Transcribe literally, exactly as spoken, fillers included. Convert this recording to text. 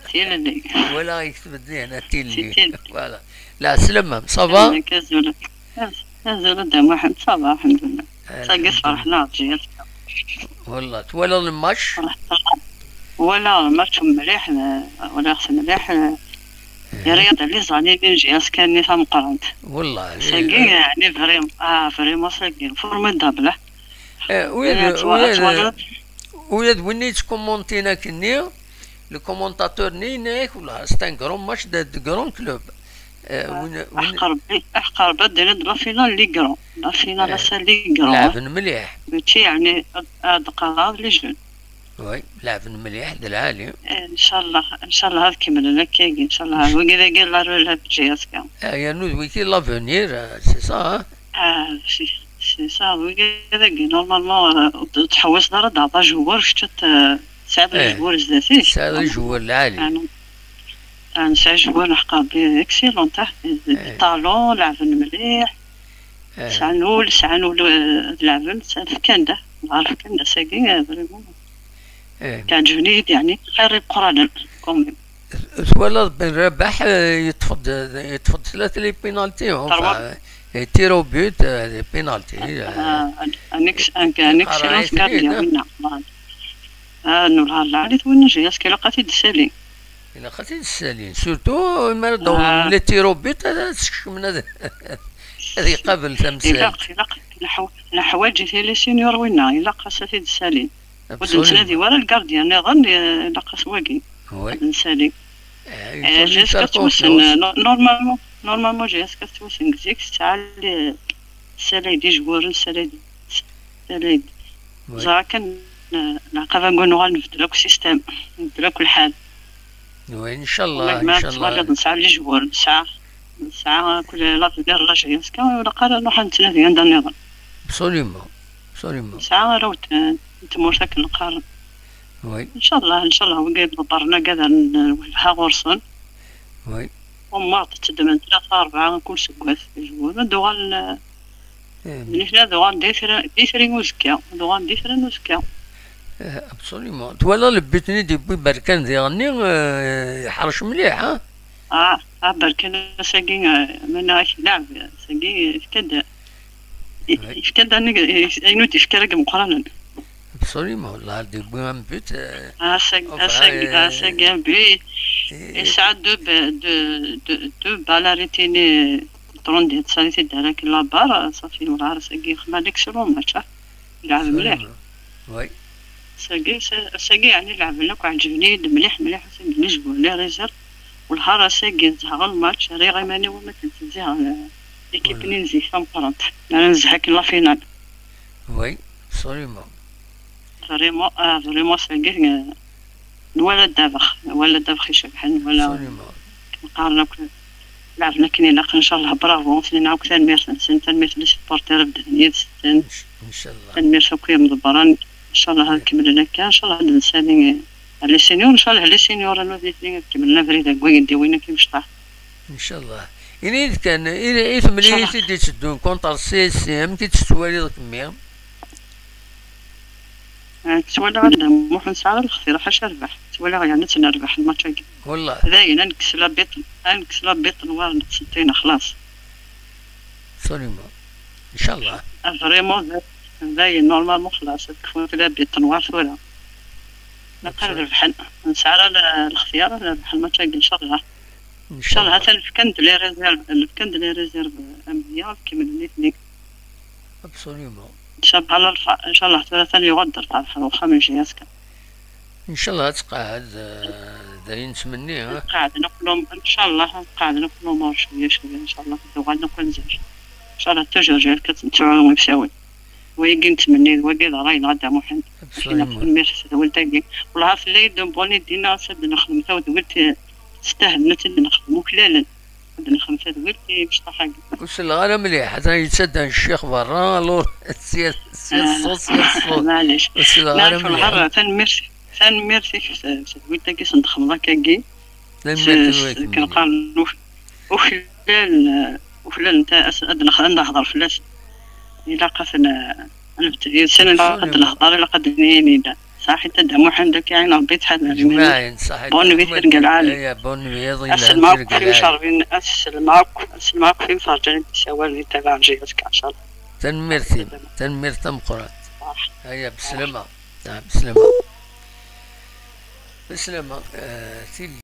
Tilelli. Wala yekteb-d dihin tilelli. Voilà. La slam, ça va? Azul. Azul a Dda Muḥend, ça va, alḥemdulillah. Sagi sferḥen-aɣ J S K. Wallah, twalaḍ lmatch? Wala lmatch mliḥ, wala xs mliḥ. Yerra-d les années n J S K-nni tameqqrant. Wallah. Sagi, yeɛni, vraiment, ah, vraiment, sagi, formidable. Ula d win yettkumuntin akkenni, le commentateur-nni yenna-yak, wallah, c'est un grand match de, de grand club. Aḥeqq Rebbi, aḥeqq Rebbi, ad d-tiniḍ la finale les grands. La finale ass-a les grands. Leɛben mliḥ. Mačči yeɛni ad, ad qqareɣ les jeunes. Oui, leɛben mliḥ, d lɛali. Ncallah, ncallah ad kemmlen akkagi, ncallah. Wigi dagi la relève n J S K. Yernu d wigi l'avenir, c'est ça, hein? Ah, c'est, c'est ça, wigi dagi, normalement, ur tettḥewwiseḍ ara ad d-taɣeḍ ajewwur, kečč ad t-, tesɛiḍ ajewwur zdat-k. Tesɛiḍ ajewwur lɛali. Nesɛa ajewwur n ḥeqq Rebbi excellent, ah, d talent, leɛben mliḥ. Sɛan ul, sɛan ul, eh, ad leɛben, sɛan fkan-d, ah, nɣar fkan-d ass-agi, eh, vraiment. Teɛǧeb-iyi-d, yeɛni, xir imeqqranen, quand même. Twalaḍ Ben Rabaḥ, eh, yeṭṭef-d, yeṭṭef-d tlata les pénalty, enfin, eh, tir au but, eh, les pénalty, eh. Un ex-, un, un excellent gardien, winna. Ah, nulha lɛali twinna J S K, ilaq ad t-id-ssalin. Ilaq ad t-id-ssalin. Surtout, mi ara d-awḍen les tirs au but, ad, ad skecmen, ad, ad iqabel tamsalt. Ilaq, ilaq, neḥw-, neḥwaǧ-it i les seniors winna, ilaq-as ad t-id-ssalin. Ur d-nettnadi wara lgardien nniḍen, ilaq-as wagi. Oui. Ad nessali. Eh, J S K ttwassen, no-, normalement, normalement J S K ttwassen deg zik, tesɛa le-, tessalay-d ijewwuren, tessalay-d, tessalay-d. Ẓer kan, eh, lɛaqaba n unuɣal nbeddel akk système, nbeddel akk lḥal. Oui, ncallah, ma ncallah. Tettwaliḍ nesɛa les joueurs, nesɛa, nesɛa akk l'avenir n la J S K, ur ilaq ara nruḥ ad nettnadi anda nniḍen. Absolument, absolument. Nesɛa arraw n tmurt akken qqaren. Oui. Ncallah, ncallah, wigi iḍebbren agad ad nwelleh ɣur-sen. Oui. Ummaɣ tettedmen tlata rebɛa kul seggas, les joueurs ad d-uɣalen. D nitni ad uɣalen d itri, d itri uzekka, ad uɣalen d itri n uzekka. Eh, absolument. Twalaḍ le but-nni d-yewwi Berkan diɣenni, eh, yeḥrec mliḥ, ha? Ah, ah, Berkan ass-agi, eh, ma nniɣ-ak leɛb, ass-agi yefka-d, yefka-d anig-, ayen ur d-yefki ara deg imeqqranen. Absolument, là, d-yewwi un but, eh, ass-agi, enfin, ass-agi, eh, ass-agi un but, eh, yesɛa deux, deux, deux, deux balles arrêtées-nni. Ṭrun di tsarit i d-ara akken la barre, ṣafi, werɛad ass-agi yexdem un excellent match, ah. Yelɛeb mliḥ. Oui. Ass-agi, ass-agi, yeɛni, leɛben akk, ɛeǧben-iyi-d mliḥ, mliḥ, ass-agi, les joueurs, les réserves. Wellah ar ass-agi, nezheɣ lmatch, rriɣ iman-iw am akken ttezziheɣ, eh, l'équipe-nni n zik tameqqrant. Ara nezh akken la finale. Oui, absolument. Vraiment, ah, vraiment, ass-agi, eh, nwala ddabex, nwala ddabex icebḥen, nwala. Absolument. Qqaren akk, leɛben akken ilaq, ncallah, bravo, s-nini akk tanemmirt-nsen, tanemmirt les supporters bedden yid-sen. Ncallah. Tanemmirt akk i yimḍebbren, ncallah ad kemmlen akka, ncallah ad nsali les seniors, ncallah les seniors, anu di tni ad kemmlen abrid deg wigeddi win akka imecṭaḥ. Ncallah. Ini-yi-d kan, i, i temlilit i d-itteddun contre C S C, amek i tt-tettwaliḍ kemmi? Ah, ttwaliɣ anda Muḥend Saɛid Lextir, ḥaca rrbeḥ. Ttwaliɣ, yeɛni, ad nerbeḥ lmatch-agi. Wallah. Dayen, ad nekkes la bit-, ad nekkes la bite noire n tsettin, xlaṣ. Absolument. Ncallah. Ah, vraiment, da-, dayen, normalement, xlaṣ, ad kfunt la bite noire tura. Ilaq ad rebḥen. Nesɛa ara l-, lextyar ad nerbeḥ lmatch-agi, ncallah. Ncallah, atan fkan-d les réserves, fkan-d les réserves amedya, ad kemmlen nitni. Absolument. Ncallah, ncallah, tura atan yuɣal-d Ferḥ ar uxxam n J S K. Ncallah ad tqeɛɛed, eh, d ayen nettmenni, eh. Qeɛden akk lum-, ncallah, qeɛden akk lumuṛ cwiya, cwiya, ncallah, ad uɣalen akk anzir. Ncallah, toujours J S K ad tt-nesɛu i usawen. Wagi nettmenni, d wagi d ṛṛay-nneɣ a Dda Muḥend. Absolument. Tanemmirt s tedwilt-agi. Wellah, tella-yi-d un bon idée, ad d-nexdem tadwilt, eh, testahlen ad tt-id-nexdem uklalen. Ad nexdem tadwilt i mecṭaḥ-agi. Ur selleɣ ara mliḥ, atan yettaddan ccix berra, alors, sya, sya ṣṣut, sya ṣṣut. Maɛlic. Ur selleɣ ara mliḥ. Tanemmirt, tanemmirt-ik s, s tadwilt-agi s-, n-, d-txedmeḍ akkagi. Tanemmirt-nwen. Akken qqaren uk-, uklalen, uklalen ta-, as-, ad nex-, ad nehḍer fell-asen. Ilaq ad ten-, ad nbedd yid-sen, ilaq ad nehḍer, ilaq ad d-nini, s Saḥit a Dda Muḥend, akka i Ṛebbi ttḥadar iman-ik. Jmaɛin, saḥit. Bonne nuit, tirga lɛali. Bonne nuit, aselma akk fi mcerrben, aselma akk, aselma akk fi mcerrben, sawal di tabaɛen azekka, ncallah. Tanemmirt-im, tanemmirt tameqqrant. Aya, beslama. Ah, beslama. Beslama, eh, tili.